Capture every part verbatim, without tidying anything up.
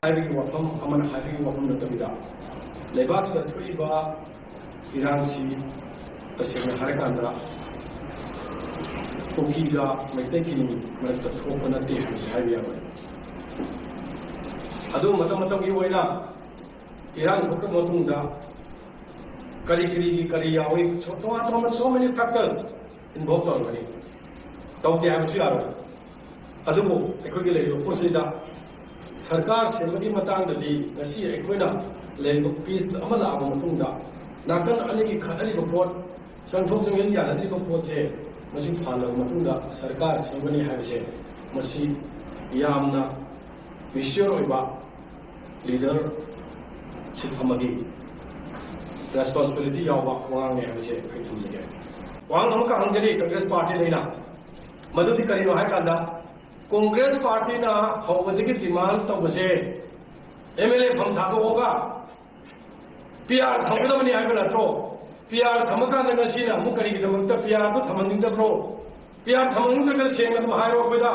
ꯍꯥꯏꯕꯒꯤ ꯋꯥꯐꯝ ꯑꯃꯅ ꯍꯥꯏꯕꯒꯤ ꯋꯥꯐꯝ ꯅꯠꯇꯕꯤꯗ, ꯂꯩꯕꯥꯛꯁꯤꯗ ꯊꯣꯛꯏꯕ ꯏꯔꯥꯡꯁꯤ ꯇꯁꯦꯡꯅ ꯍꯥꯏꯔꯀꯥꯟꯗ ꯀꯨꯀꯤꯒ ꯃꯩꯇꯩꯒꯤ ꯃꯔꯛꯇ ꯊꯣꯛꯄ ꯅꯠꯇꯦ ꯍꯥꯏꯕꯁꯤ ꯍꯥꯏꯕ ꯌꯥꯔꯣꯏ꯫ ꯑꯗꯨ ꯃꯇꯝ ꯃꯇꯝꯒꯤ ꯑꯣꯏꯅ ꯏꯔꯥꯡ ꯊꯣꯛꯂꯕ ꯃꯇꯨꯡꯗ ꯀꯔꯤ ꯀꯔꯤꯒꯤ ꯀꯔꯤ ꯌꯥꯎꯏ, ꯇꯣꯉꯥꯟ ꯇꯣꯉꯥꯟꯕ so many factors involve ꯇꯧꯔꯝꯒꯅꯤ, ꯇꯧꯗꯦ ꯍꯥꯏꯕꯁꯨ ꯌꯥꯔꯣꯏ꯫ ꯑꯗꯨꯕꯨ ꯑꯩꯈꯣꯏꯒꯤ ꯂꯩꯔꯤꯕ ꯄꯣꯠꯁꯤꯗ ꯁꯔꯀꯥꯔ ꯁꯦꯝꯕꯒꯤ ꯃꯇꯥꯡꯗꯗꯤ ꯉꯁꯤ ꯑꯩꯈꯣꯏꯅ ꯂꯩꯔꯤꯕ ꯄꯤꯁ ꯑꯃ ꯂꯥꯛꯑꯕ ꯃꯇꯨꯡꯗ ꯅꯥꯀꯟ ꯑꯅꯤꯒꯤ ꯈꯠꯅꯔꯤꯕ ꯄꯣꯠ, ꯆꯪꯊꯣꯛ ꯆꯪꯁꯤꯟ ꯌꯥꯅꯗ꯭ꯔꯤꯕ ꯄꯣꯠꯁꯦ ꯃꯁꯤ ꯐꯍꯜꯂꯕ ꯃꯇꯨꯡꯗ ꯁꯔꯀꯥꯔ ꯁꯦꯝꯒꯅꯤ ꯍꯥꯏꯕꯁꯦ ꯃꯁꯤ ꯌꯥꯝꯅ ꯃꯦꯆ꯭ꯌꯣꯔ ꯑꯣꯏꯕ ꯂꯤꯗꯔꯁꯤꯞ ꯑꯃꯒꯤ ꯔꯦꯁꯄꯣꯟꯁꯤꯕꯤꯂꯤꯇꯤ ꯌꯥꯎꯕ ꯋꯥꯉꯥꯡꯅꯦ ꯍꯥꯏꯕꯁꯦ ꯑꯩ ꯊꯝꯖꯒꯦ꯫ ꯋꯥꯍꯪ ꯑꯃꯈꯛ ꯍꯪꯖꯔꯤ ꯀꯪꯒ꯭ꯔꯦꯁ ꯄꯥꯔꯇꯤꯗ ꯑꯩꯅ, ꯃꯗꯨꯗꯤ ꯀꯔꯤꯅꯣ ꯍꯥꯏꯀꯥꯟꯗ ꯀꯣꯡꯒ꯭ꯔꯦꯁ ꯄꯥꯔꯇꯤꯅ ꯍꯧꯕꯗꯒꯤ ꯗꯤꯃꯥꯟ ꯇꯧꯕꯁꯦ ꯑꯦꯝ ꯑꯦꯜ ꯑꯦ ꯐꯝ ꯊꯥꯗꯣꯛꯑꯒ ꯄꯤ ꯑꯥꯔ ꯊꯝꯒꯗꯕꯅꯤ ꯍꯥꯏꯕ ꯅꯠꯇ꯭ꯔꯣ? ꯄꯤ ꯑꯥꯔ ꯊꯝꯃꯀꯥꯟꯗ ꯉꯁꯤꯅ ꯑꯃꯨꯛ ꯀꯔꯤꯒꯤꯗꯃꯛꯇ ꯄꯤ ꯑꯥꯔꯗꯨ ꯊꯝꯍꯟꯅꯤꯡꯗꯕ꯭ꯔꯣ? ꯄꯤ ꯑꯥꯔ ꯊꯝꯍꯟꯅꯤꯡꯗ꯭ꯔꯒꯅ ꯁꯦꯡꯅ ꯑꯗꯨꯝ ꯍꯥꯏꯔꯣ ꯑꯩꯈꯣꯏꯗ꯫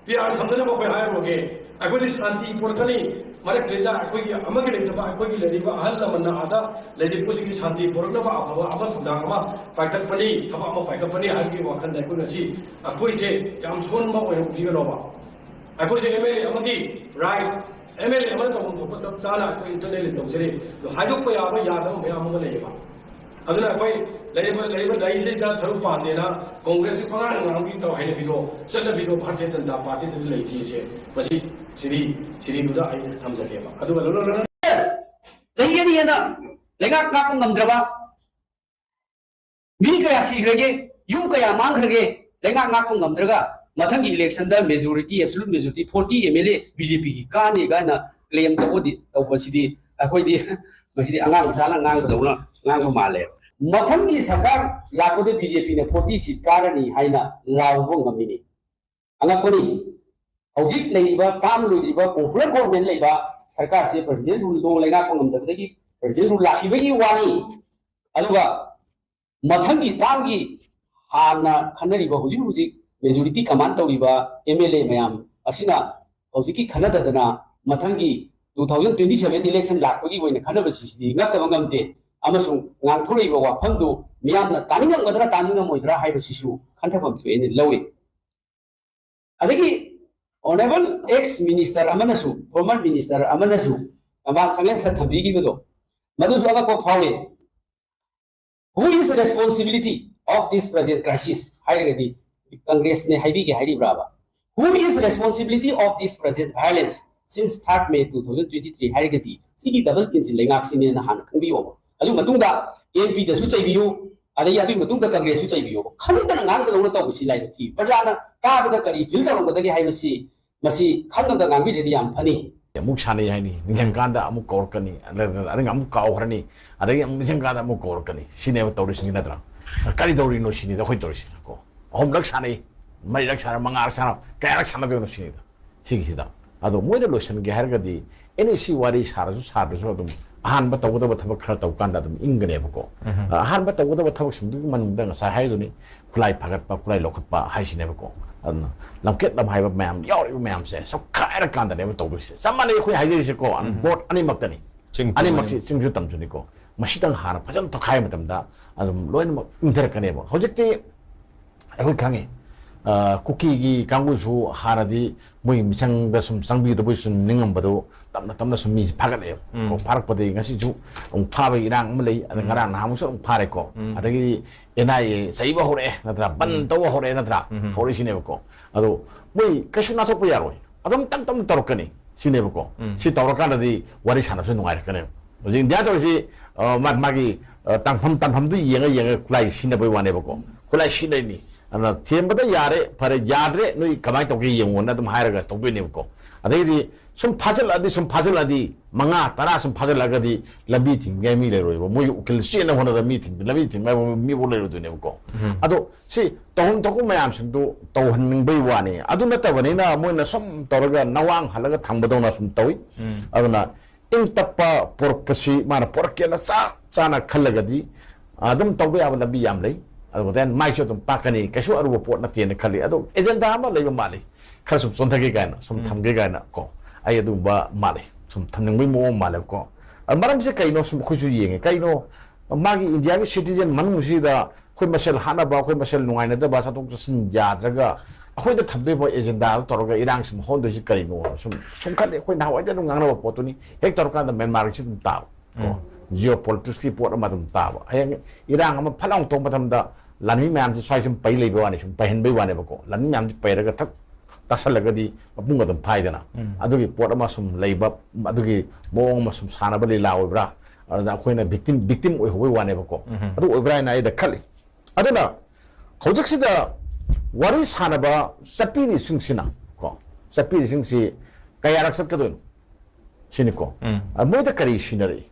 ꯄꯤ ꯑꯥꯔ ꯊꯝꯗꯅꯕ ꯑꯩꯈꯣꯏ ꯍꯥꯏꯔꯨꯔꯒꯦ꯫ ꯑꯩꯈꯣꯏꯗꯤ ꯁꯥꯟꯇꯤ ꯄꯨꯔꯛꯀꯅꯤ꯫ ꯃꯔꯛꯁꯤꯗ ꯑꯩꯈꯣꯏꯒꯤ ꯑꯃꯒꯤ ꯂꯩꯇꯕ, ꯑꯩꯈꯣꯏꯒꯤ ꯂꯩꯔꯤꯕ ꯑꯍꯜ ꯂꯃꯟꯅ ꯑꯥꯗ ꯂꯩꯔꯤꯕ ꯄꯣꯠꯁꯤꯒꯤ ꯁꯥꯟꯇꯤ ꯄꯨꯔꯛꯅꯕ ꯑꯐꯕ ꯑꯃ ꯊꯧꯗꯥꯡ ꯑꯃ ꯄꯥꯏꯈꯠꯄꯅꯤ, ꯊꯕꯛ ꯑꯃ ꯄꯥꯏꯈꯠꯄꯅꯤ ꯍꯥꯏꯕꯒꯤ ꯋꯥꯈꯜꯗ ꯑꯩꯈꯣꯏ ꯉꯁꯤ ꯑꯩꯈꯣꯏꯁꯦ ꯌꯥꯝ ꯁꯣꯟꯕ ꯑꯣꯏꯅ ꯎꯕꯤꯒꯅꯣꯕ꯫ ꯑꯩꯈꯣꯏꯁꯦ ꯑꯦꯝ ꯑꯦꯜ ꯑꯦ ꯑꯃꯒꯤ ꯔꯥꯏꯠ, ꯑꯦꯝ ꯑꯦꯜ ꯑꯦ ꯑꯃꯅ ꯇꯧꯐꯝ ꯊꯣꯛꯄ ꯆꯞ ꯆꯥꯅ ꯑꯩꯈꯣꯏ ꯏꯟꯇꯔꯅꯦꯜꯂꯤ ꯇꯧꯖꯔꯤ꯫ ꯑꯗꯣ ꯍꯥꯏꯗꯣꯛꯄ ꯌꯥꯕ ꯌꯥꯗꯕ ꯃꯌꯥꯝ ꯑꯃ ꯂꯩꯌꯦꯕ꯫ ꯑꯗꯨꯅ ꯑꯩꯈꯣꯏ ꯂꯩꯔꯤꯕ, ꯂꯩꯔꯤꯕ ꯂꯩꯁꯤꯗ ꯁꯔꯨꯛ ꯄꯥꯟꯗꯦꯅ ꯀꯣꯡꯒ꯭ꯔꯦꯁꯀꯤ ꯄꯉꯥꯡ ꯉꯥꯡꯕꯤ ꯇꯧ ꯍꯩꯅꯕꯤꯗꯣ, ꯆꯠꯅꯕꯤꯗꯣ ꯚꯥꯔꯇꯤꯌ ꯖꯅꯇꯥ ꯄꯥꯔꯇꯤꯗꯗꯤ ꯂꯩꯇꯦꯁꯦ ꯃꯁꯤ ꯁꯤꯔꯤ, ꯁꯤꯔꯤꯗꯨꯗ ꯑꯩ ꯊꯝꯖꯒꯦꯕ꯫ ꯑꯗꯨꯒ ꯂꯣꯏꯅ, ꯂꯣꯏꯅ ꯆꯍꯤ ꯑꯅꯤ ꯍꯦꯟꯅ ꯂꯩꯉꯥꯛ ꯉꯥꯛꯄ ꯉꯝꯗ꯭ꯔꯕ, ꯃꯤ ꯀꯌꯥ ꯁꯤꯈ꯭ꯔꯒꯦ, ꯌꯨꯝ ꯀꯌꯥ ꯃꯥꯡꯈ꯭ꯔꯒꯦ, ꯂꯩꯉꯥꯛ ꯉꯥꯛꯄ ꯉꯝꯗ꯭ꯔꯒ ꯃꯊꯪꯒꯤ ꯏꯂꯦꯛꯁꯟꯗ majority, absolute majority forty M L A B J ꯄꯤꯒꯤ ꯀꯥꯅꯤ ꯀꯥꯏꯅ ꯀ꯭ꯂꯦꯝ ꯇꯧꯕꯗꯤ, ꯇꯧꯕꯁꯤꯗꯤ ꯑꯩꯈꯣꯏꯗꯤ ꯃꯁꯤꯗꯤ ꯑꯉꯥꯡ ꯃꯆꯥꯅ ꯉꯥꯡꯕꯗꯧꯅ ꯉꯥꯡꯕ ꯃꯥꯜꯂꯦ꯫ ꯃꯊꯪꯒꯤ ꯁꯔꯀꯥꯔ ꯂꯥꯛꯄꯗ ꯕꯤ ꯖꯦ ꯄꯤꯅ ꯐꯣꯔꯇꯤ ꯁꯤꯠ ꯀꯥꯔꯅꯤ ꯍꯥꯏꯅ ꯂꯥꯎꯕ ꯉꯝꯃꯤꯅꯤ꯫ ꯑꯉꯛꯄꯅꯤ꯫ ꯍꯧꯖꯤꯛ ꯂꯩꯔꯤꯕ ꯇꯥꯝ ꯂꯣꯏꯗ꯭ꯔꯤꯕ ꯄꯣꯄꯨꯂꯔ ꯒꯣꯚꯔꯟꯃꯦꯟ ꯂꯩꯕ ꯁꯔꯀꯥꯔꯁꯦ ꯄ꯭ꯔꯁꯤꯗꯦꯟ ꯔꯨꯜꯗꯣ ꯂꯩꯉꯥꯛꯄ ꯉꯝꯗꯕꯗꯒꯤ ꯄ꯭ꯔꯁꯤꯗꯦꯟ ꯔꯨꯜ ꯂꯥꯛꯈꯤꯕꯒꯤ ꯋꯥꯅꯤ꯫ ꯑꯗꯨꯒ ꯃꯊꯪꯒꯤ ꯇꯥꯝꯒꯤ ꯍꯥꯟꯅ ꯈꯟꯅꯔꯤꯕ ꯍꯧꯖꯤꯛ ꯍꯧꯖꯤꯛ ꯃꯦꯖꯣꯔꯤꯇꯤ ꯀꯃꯥꯟ ꯇꯧꯔꯤꯕ ꯑꯦꯝ ꯑꯦꯜ ꯑꯦ ꯃꯌꯥꯝ ꯑꯁꯤꯅ ꯍꯧꯖꯤꯛꯀꯤ ꯈꯟꯅꯗꯗꯅ ꯃꯊꯪꯒꯤ two thousand twenty seven election ꯂꯥꯛꯄꯒꯤ ꯑꯣꯏꯅ ꯈꯟꯅꯕꯁꯤꯗꯤ ꯉꯛꯇꯕ ꯉꯝꯗꯦ꯫ ꯑꯃꯁꯨꯡ ꯉꯥꯡꯊꯣꯔꯛꯏꯕ ꯋꯥꯐꯝꯗꯨ ꯃꯤꯌꯥꯝꯅ ꯇꯥꯅꯤꯡꯉꯝꯒꯗ꯭ꯔꯥ ꯇꯥꯅꯤꯡꯉꯝꯃꯣꯏꯗ꯭ꯔꯥ ꯍꯥꯏꯕꯁꯤꯁꯨ ꯈꯟꯊꯐꯝ ꯊꯣꯛꯑꯦꯅ ꯂꯧꯏ꯫ ꯑꯗꯒꯤ honourable ex minister ꯑꯃꯅꯁꯨ, former minister ꯑꯃꯅꯁꯨ ꯃꯃꯥꯡ ꯆꯪꯂꯦꯟ ꯈꯔ ꯊꯝꯕꯤꯈꯤꯕꯗꯣ, ꯃꯗꯨꯁꯨ ꯑꯉꯛꯄ ꯐꯥꯎꯏ꯫ "Who is responsibility of this present crisis?" ꯍꯥꯏꯔꯒꯗꯤ ꯀꯪꯒ꯭ꯔꯦꯁꯅꯦ ꯍꯥꯏꯕꯤꯒꯦ ꯍꯥꯏꯔꯤꯕ꯭ꯔꯥꯕ? "Who is responsibility of this present violence since third May two thousand twenty three?" ꯍꯥꯏꯔꯒꯗꯤ ꯁꯤꯒꯤ double engine ꯂꯩꯉꯥꯛꯁꯤꯅꯦꯅ ꯍꯥꯟꯅ ꯈꯪꯕꯤꯌꯣꯕ꯫ ꯑꯗꯨꯒꯤ ꯃꯇꯨꯡꯗ ꯑꯦꯟ ꯄꯤꯗꯁꯨ ꯆꯩꯕꯤꯌꯨ, ꯑꯗꯒꯤ ꯑꯗꯨꯒꯤ ꯃꯇꯨꯡꯗ ꯀꯪꯒ꯭ꯔꯦꯁꯁꯨ ꯆꯩꯕꯤꯌꯣꯕ꯫ ꯈꯪꯗꯅ ꯉꯥꯡꯕꯗꯧꯅ ꯇꯧꯕꯁꯤ ꯂꯥꯏꯕꯛ ꯊꯤ꯫ ꯄ꯭ꯔꯖꯥꯅ ꯇꯥꯕꯗ ꯀꯔꯤ ꯐꯤꯜ ꯇꯧꯔꯝꯒꯗꯒꯦ ꯍꯥꯏꯕꯁꯤ ꯃꯁꯤ ꯈꯪꯉꯒ ꯉꯥꯡꯕꯤꯔꯗꯤ ꯌꯥꯝ ꯐꯅꯤ꯫ ꯑꯃꯨꯛ ꯁꯥꯟꯅꯩ ꯍꯥꯏꯅꯤ, ꯅꯤꯡꯁꯤꯡꯀꯥꯟꯗ ꯑꯃꯨꯛ ꯀꯧꯔꯛꯀꯅꯤ, ꯑꯗ-, ꯑꯗ-, ꯑꯗꯒꯤ ꯑꯃꯨꯛ ꯀꯥꯎꯈ꯭ꯔꯅꯤ, ꯑꯗꯒꯤ ꯑꯃꯨꯛ ꯅꯤꯡꯁꯤꯡꯀꯥꯟꯗ ꯑꯃꯨꯛ ꯀꯧꯔꯛꯀꯅꯤ꯫ ꯁꯤꯅꯦꯕ ꯇꯧꯔꯤꯁꯤꯡꯁꯤ ꯅꯠꯇ꯭ꯔꯥ? ꯀꯔꯤ ꯇꯧꯔꯤꯅꯣ ꯁꯤꯅꯤꯗ ꯑꯩꯈꯣꯏ ꯇꯧꯔꯤꯁꯤꯅꯀꯣ꯫ ꯑꯍꯨꯝꯂꯛ ꯁꯥꯟꯅꯩ, ꯃꯔꯤꯔꯛ ꯁꯥꯟꯅ, ꯃꯉꯥꯔꯛ ꯁꯥꯟꯅ, ꯀꯌꯥꯔꯛ ꯁꯥꯟꯅꯗꯣꯏꯅꯣ ꯁꯤꯅꯤꯗ꯫ ꯁꯤꯒꯤꯁꯤꯗ꯫ ꯑꯗꯣ ꯃꯣꯏꯅ ꯂꯣꯏꯁꯤꯟꯒꯦ ꯍꯥꯏꯔꯒꯗꯤ ꯑꯦꯅꯤ ꯁꯤ ꯋꯥꯔꯤ ꯁꯥꯔꯁꯨ ꯁꯥꯗ꯭ꯔꯁꯨ ꯑꯗꯨꯝ ꯑꯍꯥꯟꯕ ꯇꯧꯒꯗꯕ ꯊꯕꯛ ꯈꯔ ꯇꯧꯀꯥꯟꯗ ꯑꯗꯨꯝ ꯏꯪꯒꯅꯦꯕꯀꯣ꯫ ꯑꯍꯥꯟꯕ ꯇꯧꯒꯗꯕ ꯊꯕꯛꯁꯤꯡꯗꯨꯒꯤ ꯃꯅꯨꯡꯗ ꯉꯁꯥꯏ ꯍꯥꯏꯗꯨꯅꯤ, ꯈꯨꯠꯂꯥꯏ ꯐꯒꯠꯄ, ꯈꯨꯠꯂꯥꯏ ꯂꯧꯈꯠꯄ ꯍꯥꯏꯁꯤꯅꯦꯕꯀꯣ꯫ ꯑꯗꯨꯅ ꯂꯝꯀꯦꯠ ꯂꯝꯍꯥꯏꯕ ꯃꯌꯥꯝ ꯌꯥꯎꯔꯤꯕ ꯃꯌꯥꯝꯁꯦ ꯁꯨꯛꯈꯥꯏꯔꯀꯥꯟꯗꯅꯦꯕ ꯇꯧꯗꯣꯏꯁꯦ꯫ ꯆꯞ ꯃꯥꯟꯅꯩ ꯑꯩꯈꯣꯏ ꯍꯥꯏꯖꯔꯤꯁꯦꯀꯣ, ꯕꯣꯠ ꯑꯅꯤꯃꯛꯇꯅꯤ꯫ ꯆꯤꯡ ꯑꯅꯤꯃꯛꯁꯤ ꯆꯤꯡꯁꯨ ꯇꯝꯁꯨꯅꯤꯀꯣ꯫ ꯃꯁꯤꯇꯪ ꯍꯥꯟꯅ ꯐꯖꯅ ꯇꯧꯈꯥꯏꯕ ꯃꯇꯝꯗ ꯑꯗꯨꯝ ꯂꯣꯏꯅꯃꯛ ꯏꯪꯊꯔꯛꯀꯅꯦꯕ꯫ ꯍꯧꯖꯤꯛꯇꯤ ꯑꯩꯈꯣꯏ ꯈꯪꯉꯤ, ꯑ, ꯀꯨꯀꯤꯒꯤ ꯀꯥꯡꯕꯨꯁꯨ ꯍꯥꯟꯅꯗꯤ ꯃꯣꯏꯒꯤ ꯃꯤꯆꯪꯗ ꯁꯨꯝ ꯆꯪꯕꯤꯒꯗꯕꯩ ꯁꯨꯝ ꯅꯤꯡꯉꯝꯕꯗꯣ ꯇꯞꯅ ꯇꯞꯅ ꯁꯨꯝ ꯃꯤꯁꯦ ꯐꯥꯒꯠꯂꯛꯑꯦꯕ꯫ ꯎꯝ꯫ ꯀꯣ, ꯐꯥꯔꯛꯄꯗꯒꯤ ꯉꯁꯤꯁꯨ ꯑꯃꯨꯛ ꯐꯥꯕꯒꯤ ꯏꯔꯥꯡ ꯑꯃ ꯂꯩ꯫ ꯑꯗ ꯎꯝ꯫ ꯉꯔꯥꯡ ꯅꯍꯥꯟꯃꯨꯛꯁꯨ ꯑꯃꯨꯛ ꯐꯥꯔꯦꯀꯣ꯫ ꯎꯝ꯫ ꯑꯗꯒꯤꯗꯤ ꯑꯦꯟ ꯑꯥꯏ ꯑꯦ ꯆꯩꯕ ꯍꯧꯔꯛꯑꯦ ꯅꯠꯇ꯭ꯔꯥ? ꯕꯟ ꯎꯝ꯫ ꯇꯧꯕ ꯍꯧꯔꯛꯑꯦ ꯅꯠꯇ꯭ꯔꯥ? ꯎꯝ꯫ ꯍꯧꯔꯛꯏꯁꯤꯅꯦꯕꯀꯣ꯫ ꯑꯗꯣ ꯃꯣꯏ ꯀꯩꯁꯨ ꯅꯥꯊꯣꯛꯄ ꯌꯥꯔꯣꯏ꯫ ꯑꯗꯨꯝ ꯇꯞ ꯇꯞꯅ ꯇꯧꯔꯛꯀꯅꯤ ꯁꯤꯅꯦꯕꯀꯣ꯫ ꯎꯝ꯫ ꯁꯤ ꯇꯧꯔꯀꯥꯟꯗꯗꯤ ꯋꯥꯔꯤ ꯁꯥꯟꯅꯕꯁꯨ ꯅꯨꯡꯉꯥꯏꯔꯛꯀꯅꯦꯕ꯫ ꯍꯧꯖꯤꯛ ꯏꯟꯗꯤꯌꯥ ꯇꯧꯔꯤꯁꯤ, ꯑ, ꯃꯥ-, ꯃꯥꯒꯤ, ꯑ, ꯇꯥꯟꯐꯝ, ꯇꯥꯟꯐꯝꯗꯨ ꯌꯦꯡꯉ ꯌꯦꯡꯉ ꯈꯨꯠꯂꯥꯏ ꯁꯤꯖꯤꯟꯅꯕꯩ ꯋꯥꯅꯦꯕꯀꯣ꯫ ꯈꯨꯠꯂꯥꯏ ꯁꯤꯖꯤꯟꯅꯔꯤꯅꯤ꯫ ꯑꯗꯨꯅ ꯊꯦꯝꯕꯗ ꯌꯥꯔꯦ, ꯐꯔꯦ, ꯌꯥꯗ꯭ꯔꯦ, ꯅꯣꯏ ꯀꯃꯥꯏꯅ ꯇꯧꯒꯦ ꯌꯦꯡꯉꯣꯅ ꯑꯗꯨꯝ ꯍꯥꯏꯔꯒ ꯇꯧꯗꯣꯏꯅꯦꯕꯀꯣ꯫ ꯑꯗꯩꯗꯤ ꯁꯨꯝ ꯐꯥꯖꯤꯜꯂꯛꯑꯗꯤ, ꯁꯨꯝ ꯐꯥꯖꯤꯜꯂꯛꯑꯗꯤ, ꯃꯉꯥ, ꯇꯔꯥ ꯁꯨꯝ ꯐꯥꯖꯤꯜꯂꯛꯑꯒꯗꯤ ꯂꯝꯕꯤ ꯊꯤꯡꯅꯤꯡꯉꯥꯏ ꯃꯤ ꯂꯩꯔꯣꯏꯕ꯫ ꯃꯣꯏꯒꯤ ꯎꯀꯤꯜ ꯆꯦꯟꯅꯕ ꯍꯣꯠꯅꯕꯗ ꯃꯤ ꯊꯤꯡ-, ꯂꯝꯕꯤ ꯊꯤꯡꯅꯤꯡꯉꯥꯏ ꯃꯤꯐꯥꯎ ꯂꯩꯔꯣꯏꯗꯣꯏꯅꯦꯕꯀꯣ꯫ ꯎꯝ꯫ ꯑꯗꯣ ꯁꯤ ꯇꯧꯐꯝ ꯊꯣꯛꯄ ꯃꯌꯥꯝꯁꯤꯡꯗꯨ ꯇꯧꯍꯟꯅꯤꯡꯕꯩ ꯋꯥꯅꯤ꯫ ꯑꯗꯨ ꯅꯠꯇꯕꯅꯤꯅ ꯃꯣꯏꯅ ꯁꯨꯝ ꯇꯧꯔꯒ ꯅꯋꯥꯡ ꯍꯜꯂꯒ ꯊꯝꯕꯗꯧꯅ ꯁꯨꯝ ꯇꯧꯏ꯫ ꯎꯝ꯫ ꯑꯗꯨꯅ ꯏꯪ ꯇꯞꯄ ꯄꯣꯔꯛꯄꯁꯤ ꯃꯥꯅ ꯄꯣꯔꯛꯀꯦꯅ ꯆꯞ ꯆꯥꯅ ꯈꯜꯂꯒꯗꯤ ꯑꯗꯨꯝ ꯇꯧꯕ ꯌꯥꯕ ꯂꯝꯕꯤ ꯌꯥꯝ ꯂꯩ꯫ ꯑꯗꯨꯒ then ꯃꯥꯏꯁꯨ ꯑꯗꯨꯝ ꯄꯥꯛꯀꯅꯤ, ꯀꯩꯁꯨ ꯑꯔꯨꯕ ꯄꯣꯠ ꯅꯠꯇꯦꯅ ꯈꯜꯂꯤ꯫ ꯑꯗꯣ ꯑꯦꯖꯦꯟꯗꯥ ꯑꯃ ꯂꯩꯕ ꯃꯥꯜꯂꯤ, ꯈꯔ ꯁꯨꯝ ꯆꯣꯟꯊꯒꯦ ꯀꯥꯏꯅ, ꯁꯨꯝ ꯎꯝ꯫ ꯊꯝꯒꯦ ꯀꯥꯏꯅ ꯀꯣ꯫ ꯑꯩ ꯑꯗꯨꯒꯨꯝꯕ ꯃꯥꯜꯂꯦ, ꯁꯨꯝ ꯊꯝꯅꯤꯡꯕꯒꯤ ꯃꯑꯣꯡ ꯃꯥꯜꯂꯦꯕꯀꯣ꯫ ꯑꯗ ꯃꯔꯝꯁꯦ ꯀꯩꯅꯣ ꯁꯨꯝ ꯑꯩꯈꯣꯏꯁꯨ ꯌꯦꯡꯉꯦ꯫ ꯀꯩꯅꯣ ꯃꯥꯒꯤ ꯏꯟꯗꯤꯌꯥꯒꯤ ꯁꯤꯇꯤꯖꯦꯟ ꯃꯅꯨꯡꯁꯤꯗ ꯑꯩꯈꯣꯏ ꯃꯁꯦꯜ ꯍꯥꯠꯅꯕ, ꯑꯩꯈꯣꯏ ꯃꯁꯦꯜ ꯅꯨꯡꯉꯥꯏꯅꯗꯕ, ꯆꯠꯊꯣꯛ ꯆꯠꯁꯤꯟ ꯌꯥꯗ꯭ꯔꯒ ꯑꯩꯈꯣꯏꯗ ꯊꯝꯗꯣꯏꯕ ꯑꯦꯖꯦꯟꯗꯥꯗꯣ ꯇꯧꯔꯒ ꯏꯔꯥꯡ ꯁꯨꯝ ꯍꯧꯍꯟꯗꯣꯏꯁꯤ ꯀꯔꯤꯅꯣ ꯁꯨꯝ, ꯁꯨꯝ ꯈꯜꯂꯤ꯫ ꯑꯩꯈꯣꯏ ꯅꯍꯥꯟꯋꯥꯏꯗ ꯑꯗꯨꯝ ꯉꯥꯡꯅꯕ ꯄꯣꯠꯇꯨꯅꯤ꯫ ꯍꯦꯛ ꯇꯧꯔꯀꯥꯟꯗ ꯃ꯭ꯌꯥꯟꯃꯥꯔꯒꯤꯁꯤ ꯑꯗꯨꯝ ꯇꯥꯕ ꯀꯣ꯫ ꯎꯝ꯫ ꯖꯤꯑꯣ ꯄꯣꯂꯤꯇꯤꯛꯁꯀꯤ ꯄꯣꯠ ꯑꯃ ꯑꯗꯨꯝ ꯇꯥꯕ꯫ ꯍꯌꯦꯡ ꯏꯔꯥꯡ ꯑꯃ ꯐꯠ ꯂꯥꯎꯅ ꯊꯣꯛꯄ ꯃꯇꯝꯗ ꯂꯥꯟꯃꯤ ꯃꯌꯥꯝꯁꯤ ꯁ꯭ꯋꯥꯏ ꯁꯨꯝ ꯄꯩ ꯂꯩꯕ ꯋꯥꯅꯤ, ꯁꯨꯝ ꯄꯩꯍꯟꯕꯩ ꯋꯥꯅꯦꯕꯀꯣ꯫ ꯂꯥꯟꯃꯤ ꯃꯌꯥꯝꯁꯤ ꯄꯩꯔꯒ ꯊꯛ ꯇꯥꯁꯜꯂꯒꯗꯤ ꯃꯄꯨꯡ ꯑꯗꯨꯝ ꯐꯥꯏꯗꯅ꯫ ꯎꯝ꯫ ꯑꯗꯨꯒꯤ ꯄꯣꯠ ꯑꯃ ꯁꯨꯝ ꯂꯩꯕ, ꯑꯗꯨꯒꯤ ꯃꯑꯣꯡ ꯑꯃ ꯁꯨꯝ ꯁꯥꯟꯅꯕ ꯂꯤꯂꯥ ꯑꯣꯏꯕ꯭ꯔꯥ? ꯑꯗꯨꯅ ꯑꯩꯈꯣꯏꯅ ꯚꯤꯛꯇꯤꯝ, ꯚꯤꯛꯇꯤꯝ ꯑꯣꯏꯍꯧꯕꯩ ꯋꯥꯅꯦꯕꯀꯣ꯫ ꯎꯝ꯫ ꯑꯗꯨ ꯑꯣꯏꯕ꯭ꯔꯥ ꯍꯥꯏꯅ ꯑꯩꯗ ꯈꯜꯂꯤ꯫ ꯑꯗꯨꯅ ꯍꯧꯖꯤꯛꯁꯤꯗ ꯋꯥꯔꯤ ꯁꯥꯟꯅꯕ ꯆꯠꯄꯤꯔꯤꯁꯤꯡꯁꯤꯅ ꯀꯣ, ꯆꯠꯄꯤꯔꯤꯁꯤꯡꯁꯤ ꯀꯌꯥꯔꯛ ꯆꯠꯀꯗꯣꯏꯅꯣ? ꯁꯤꯅꯤꯀꯣ꯫ ꯎꯝ꯫ ꯑ, ꯃꯣꯏꯗ ꯀꯔꯤ ꯁꯤꯟꯅꯔꯛꯏ?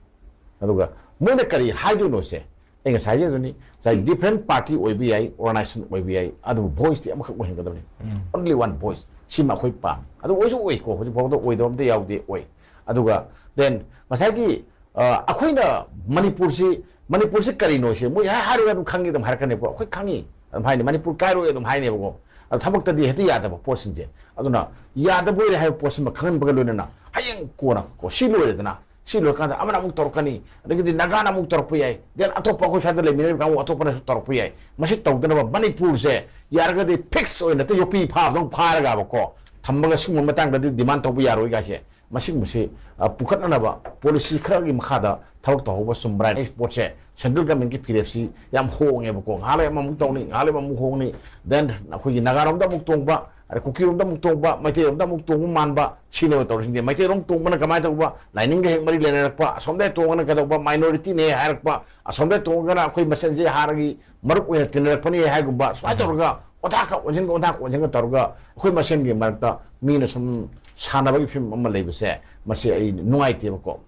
ꯑꯗꯨꯒ ꯃꯣꯏꯅ ꯀꯔꯤ ꯍꯥꯏꯗꯣꯏꯅꯣꯁꯦ? ꯑꯩ ꯉꯁꯥꯏ ꯍꯥꯏꯖꯗꯨꯅꯤ, ꯉꯁꯥꯏ ꯗꯤꯐ꯭ꯔꯦꯟ ꯄꯥꯔꯇꯤ ꯑꯣꯏꯕ ꯌꯥꯏ, ꯑꯣꯔꯒꯅꯥꯏꯖꯦꯁꯟ ꯑꯣꯏꯕ ꯌꯥꯏ, ꯑꯗꯨꯕꯨ ꯚꯣꯏꯁꯇꯤ ꯑꯃꯈꯛ ꯑꯣꯏꯍꯟꯒꯗꯕꯅꯤ꯫ ꯎꯝ꯫ Only one voice꯫ ꯁꯤꯃ ꯑꯩꯈꯣꯏ ꯄꯥꯝꯃꯤ꯫ ꯑꯗꯨ ꯑꯣꯏꯁꯨ ꯑꯣꯏꯀꯣ, ꯍꯧꯖꯤꯛ ꯐꯥꯎꯕꯗ ꯑꯣꯏꯗꯕ ꯑꯝꯇ ꯌꯥꯎꯗꯦ, ꯑꯣꯏ꯫ ꯑꯗꯨꯒ then ꯉꯁꯥꯏꯒꯤ, ꯑ, ꯑꯩꯈꯣꯏꯅ ꯃꯅꯤꯄꯨꯔꯁꯤ, ꯃꯅꯤꯄꯨꯔꯁꯤ ꯀꯔꯤꯅꯣꯁꯦ ꯃꯣꯏ ꯍꯥꯏ-, ꯍꯥꯏꯔꯒ ꯑꯗꯨꯝ ꯈꯪꯉꯤ, ꯑꯗꯨꯝ ꯍꯥꯏꯔꯛꯀꯅꯤꯀꯣ꯫ ꯑꯩꯈꯣꯏ ꯈꯪꯉꯤ ꯑꯗꯨꯝ ꯍꯥꯏꯅꯤ, ꯃꯅꯤꯄꯨꯔ ꯀꯥꯏꯔꯣꯏ ꯑꯗꯨꯝ ꯍꯥꯏꯅꯦꯕꯀꯣ꯫ ꯑꯗꯣ ꯊꯕꯛꯇꯗꯤ ꯍꯦꯛꯇ ꯌꯥꯗꯕ ꯄꯣꯠꯁꯤꯡꯁꯦ꯫ ꯑꯗꯨꯅ ꯌꯥꯗꯕ ꯑꯣꯏꯔꯦ ꯍꯥꯏꯕ ꯄꯣꯠꯁꯤꯃ ꯈꯪꯍꯟꯕꯒ ꯂꯣꯏꯅꯅ ꯍꯌꯦꯡ ꯀꯣꯟꯅ ꯀꯣ, ꯁꯤ ꯂꯣꯏꯔꯦꯗꯅ, ꯁꯤ ꯂꯣꯏꯔꯀꯥꯟꯗ ꯑꯃꯅ ꯑꯃꯨꯛ ꯇꯧꯔꯛꯀꯅꯤ, ꯑꯗꯒꯤꯗꯤ ꯅꯥꯒꯥꯅ ꯑꯃꯨꯛ ꯇꯧꯔꯛꯄ ꯌꯥꯏ, then ꯑꯇꯣꯞꯄ ꯑꯩꯈꯣꯏ ꯁ꯭ꯋꯥꯏꯗ ꯂꯩꯃꯤꯟꯅꯔꯤꯕ ꯀꯥꯡꯕꯨ ꯑꯇꯣꯞꯄꯅꯁꯨ ꯇꯧꯔꯛꯄ ꯌꯥꯏ꯫ ꯃꯁꯤ ꯇꯧꯗꯅꯕ ꯃꯅꯤꯄꯨꯔꯁꯦ ꯌꯥꯔꯒꯗꯤ ꯐꯤꯛꯁ ꯑꯣꯏꯅ ꯍꯦꯛꯇ ꯌꯣꯠꯄꯤ ꯐꯥꯕꯗꯧ ꯐꯥꯔꯒꯕꯀꯣ, ꯊꯝꯃꯒ ꯁꯤꯒꯨꯝꯕ ꯃꯇꯥꯡꯗꯗꯤ ꯗꯤꯃꯥꯟ ꯇꯧꯕ ꯌꯥꯔꯣꯏ ꯀꯥꯏꯁꯦ, ꯃꯁꯤꯒꯨꯝꯕꯁꯤ, ꯑ, ꯄꯨꯈꯠꯅꯅꯕ ꯄꯣꯂꯤꯁꯤ ꯈꯔꯒꯤ ꯃꯈꯥꯗ ꯊꯕꯛ ꯇꯧꯍꯧꯕ ꯆꯨꯝꯕ꯭ꯔꯥ ꯍꯥꯏꯅ꯫ ꯑꯩ ꯄꯣꯠꯁꯦ ꯁꯦꯟꯇ꯭ꯔꯦꯜ ꯒꯃꯦꯟꯒꯤ ꯐꯤꯔꯦꯞꯁꯤ ꯌꯥꯝ ꯍꯣꯡꯉꯦꯕꯀꯣ꯫ ꯉꯥꯏꯍꯥꯛ ꯂꯩ ꯑꯃꯃꯨꯛ ꯇꯧꯅꯤ, ꯉꯥꯏꯍꯥꯛ ꯂꯩ ꯑꯃꯃꯨꯛ ꯍꯣꯡꯅꯤ, then ꯑꯩꯈꯣꯏꯒꯤ ꯅꯥꯒꯥꯔꯣꯝꯗ ꯑꯃꯨꯛ ꯇꯣꯡꯕ, ꯑꯗꯩ ꯀꯨꯀꯤꯔꯣꯝꯗ ꯑꯃꯨꯛ ꯇꯣꯡꯕ, ꯃꯩꯇꯩꯔꯣꯝꯗ ꯑꯃꯨꯛ ꯇꯣꯡꯕ ꯃꯥꯟꯕ, ꯁꯤꯅꯦꯕ ꯇꯧꯔꯤꯁꯤꯡꯁꯦ꯫ ꯃꯩꯇꯩꯔꯣꯝ ꯇꯣꯡꯕꯅ ꯀꯃꯥꯏꯅ ꯇꯧꯕ? ꯂꯥꯏꯅꯤꯡꯒ ꯍꯦꯛ ꯃꯔꯤ ꯂꯩꯅꯔꯛꯄ, ꯑꯁꯣꯝꯗ ꯇꯣꯡꯉꯒꯅ ꯀꯩꯗꯧꯕ? ꯃꯥꯏꯅꯣꯔꯤꯇꯤꯅꯦ ꯍꯥꯏꯔꯛꯄ, ꯑꯁꯣꯝꯗ ꯇꯣꯡꯉꯒꯅ ꯑꯩꯈꯣꯏ ꯃꯁꯦꯟꯁꯦ ꯍꯥꯟꯅꯒꯤ ꯃꯔꯨꯞ ꯑꯣꯏꯅ ꯇꯤꯟꯅꯔꯛꯄꯅꯤ ꯍꯥꯏꯒꯨꯝꯕ, ꯁꯨꯃꯥꯏꯅ ꯎꯝ꯫ ꯇꯧꯔꯒ ꯑꯣꯟꯊꯥꯛꯀ ꯑꯣꯟꯁꯤꯟꯒ, ꯑꯣꯟꯊꯥꯛꯀ ꯑꯣꯟꯁꯤꯟꯒ ꯇꯧꯔꯒ ꯑꯩꯈꯣꯏ ꯃꯁꯦꯟꯒꯤ ꯃꯔꯛꯇ ꯃꯤꯅ ꯁꯨꯝ ꯁꯥꯟꯅꯕꯒꯤ ꯐꯤꯕꯝ ꯑꯃ ꯂꯩꯕꯁꯦ, ꯃꯁꯤ ꯑꯩ ꯅꯨꯡꯉꯥꯏꯇꯦꯕꯀꯣ꯫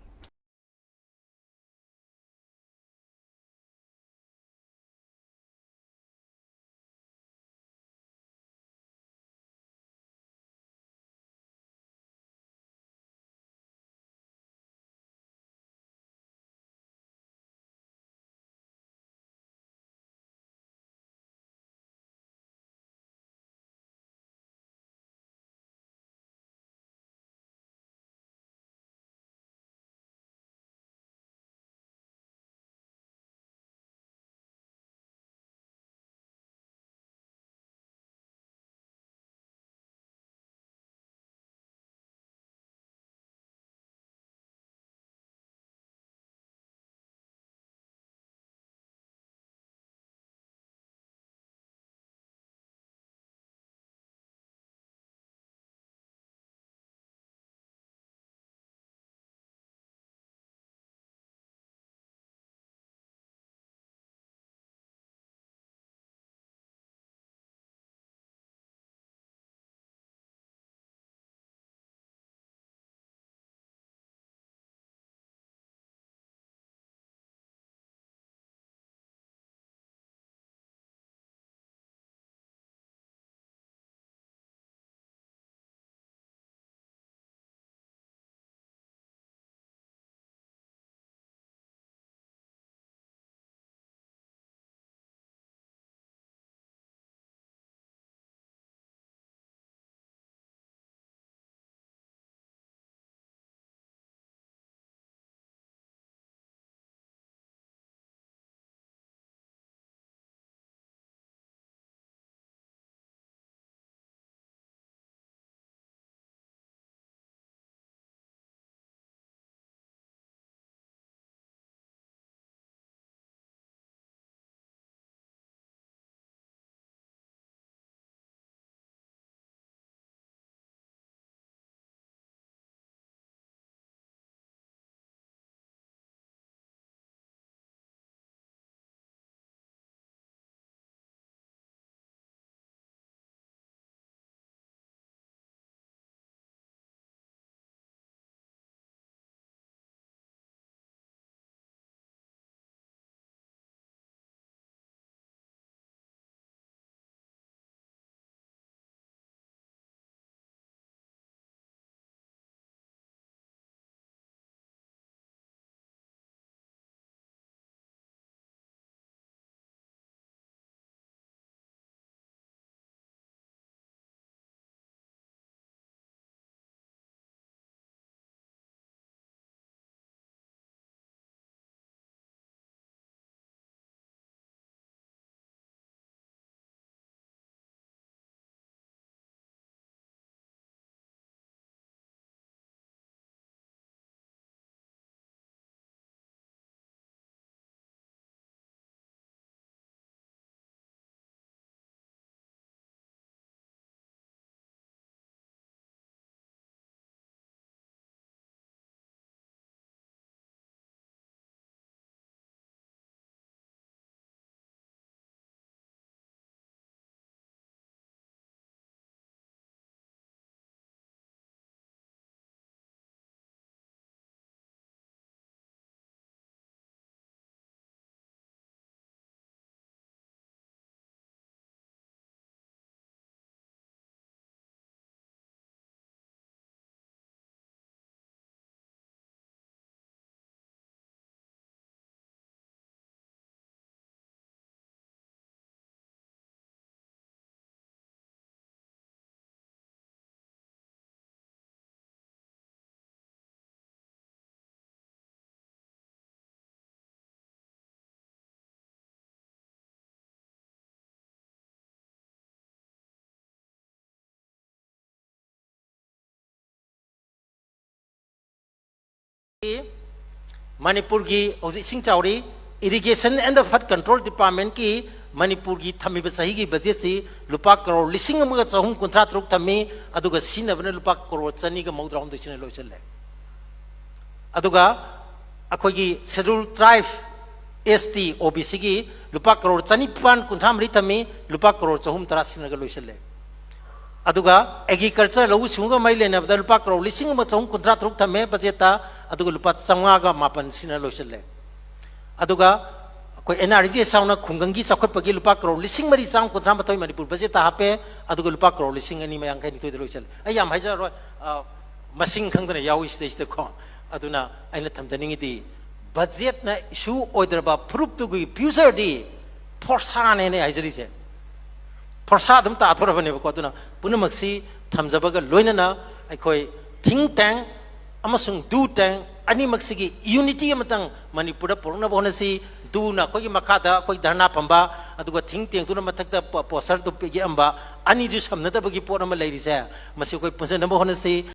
ꯃꯅꯤꯄꯨꯔꯒꯤ ꯍꯧꯖꯤꯛ ꯏꯁꯤꯡ ꯆꯥꯎꯔꯤ, Irrigation and the Flood Control Departmentꯀꯤ ꯃꯅꯤꯄꯨꯔꯒꯤ ꯊꯝꯃꯤꯕ ꯆꯍꯤꯒꯤ ꯕꯖꯦꯠꯁꯤ ꯂꯨꯄꯥ ꯀꯔꯣꯔ ꯂꯤꯁꯤꯡ ꯑꯃꯒ ꯆꯍꯨꯝ ꯀꯨꯟꯊ꯭ꯔꯥ ꯇꯔꯨꯛ ꯊꯝꯃꯤ, ꯑꯗꯨꯒ ꯁꯤꯖꯤꯟꯅꯕꯅ ꯂꯨꯄꯥ ꯀꯔꯣꯔ ꯆꯅꯤꯒ ꯃꯧꯗ꯭ꯔꯥ ꯍꯨꯝꯗꯣꯏ ꯁꯤꯅ ꯂꯣꯏꯁꯤꯜꯂꯦ꯫ ꯑꯗꯨꯒ ꯑꯩꯈꯣꯏꯒꯤ Scheduled Tribe, S T, O B Cꯒꯤ ꯂꯨꯄꯥ ꯀꯔꯣꯔ ꯆꯅꯤꯄꯥꯟ ꯀꯨꯟꯊ꯭ꯔꯥ ꯃꯔꯤ ꯊꯝꯃꯤ, ꯂꯨꯄꯥ ꯀꯔꯣꯔ ꯆꯍꯨꯝ ꯇꯔꯥ ꯁꯤꯖꯤꯟꯅꯔꯒ ꯂꯣꯏꯁꯤꯜꯂꯦ꯫ ꯑꯗꯨꯒ Agriculture, ꯂꯧꯎ ꯁꯤꯡꯎꯒ ꯃꯔꯤ ꯂꯩꯅꯕꯗ ꯂꯨꯄꯥ ꯀꯔꯣꯔ ꯂꯤꯁꯤꯡ ꯑꯃ ꯆꯍꯨꯝ ꯀꯨꯟꯊ꯭ꯔꯥ ꯇꯔꯨꯛ ꯊꯝꯃꯦ ꯕꯖꯦꯠꯇ, ꯑꯗꯨꯒ ꯂꯨꯄꯥ ꯆꯥꯝꯃꯉꯥꯒ ꯃꯥꯄꯟ ꯁꯤꯖꯤꯟꯅꯔ ꯂꯣꯏꯁꯤꯜꯂꯦ꯫ ꯑꯗꯨꯒ ꯑꯩꯈꯣꯏ NREGS ꯌꯥꯎꯅ ꯈꯨꯡꯒꯪꯒꯤ ꯆꯥꯎꯈꯠꯄꯒꯤ ꯂꯨꯄꯥ ꯀꯔꯣꯔ ꯂꯤꯁꯤꯡ ꯃꯔꯤ ꯆꯥꯝꯃ ꯀꯨꯟꯊ꯭ꯔꯥ ꯃꯥꯊꯣꯏ ꯃꯅꯤꯄꯨꯔ ꯕꯖꯦꯠꯇ ꯍꯥꯞꯄꯦ, ꯑꯗꯨꯒ ꯂꯨꯄꯥ ꯀꯔꯣꯔ ꯂꯤꯁꯤꯡ ꯑꯅꯤ ꯃꯌꯥꯡꯈꯩ ꯅꯤꯊꯣꯏꯗ ꯂꯣꯏꯁꯤꯜꯂꯦ꯫ ꯑꯩ ꯌꯥꯝ ꯍꯥꯏꯖꯔꯔꯣꯏ, ꯑ, ꯃꯁꯤꯡ ꯈꯪꯗꯅ ꯌꯥꯎꯏ ꯁꯤꯗꯩꯁꯤꯗꯀꯣ꯫ ꯑꯗꯨꯅ ꯑꯩꯅ ꯊꯝꯖꯅꯤꯡꯉꯤꯗꯤ, ꯕꯖꯦꯠꯅ issue ꯑꯣꯏꯗ꯭ꯔꯕ ꯐꯨꯔꯨꯞꯇꯨꯒꯤ futureꯗꯤ ꯐꯣꯔꯁꯥꯅꯦꯅ ꯑꯩ ꯍꯥꯏꯖꯔꯤꯁꯦ꯫ ꯐꯣꯔꯁꯥ ꯑꯗꯨꯝ ꯇꯥꯊꯣꯔꯕꯅꯦꯕꯀꯣ꯫ ꯑꯗꯨꯅ ꯄꯨꯝꯅꯃꯛꯁꯤ ꯊꯝꯖꯕꯒ ꯂꯣꯏꯅꯅ ꯑꯩꯈꯣꯏ think tank ꯑꯃꯁꯨꯡ do tank ꯑꯅꯤꯃꯛꯁꯤꯒꯤ unity ꯑꯃꯇꯪ ꯃꯅꯤꯄꯨꯔꯗ ꯄꯨꯔꯛꯅꯕ ꯍꯣꯠꯅꯁꯤ꯫ Doꯅ ꯑꯩꯈꯣꯏꯒꯤ ꯃꯈꯥꯗ ꯑꯩꯈꯣꯏ ꯙꯔꯅꯥ ꯐꯝꯕ, ꯑꯗꯨꯒ think tankꯗꯨꯅ ꯃꯊꯛꯇ ꯄꯣ-, posterꯗꯨ ꯌꯦꯛꯑꯝꯕ, ꯑꯅꯤꯗꯨ ꯁꯝꯅꯗꯕꯒꯤ ꯄꯣꯠ ꯑꯃ ꯂꯩꯔꯤꯁꯦ, ꯃꯁꯤ ꯑꯩꯈꯣꯏ ꯄꯨꯟꯁꯤꯟꯅꯕ ꯍꯣꯠꯅꯁꯤ꯫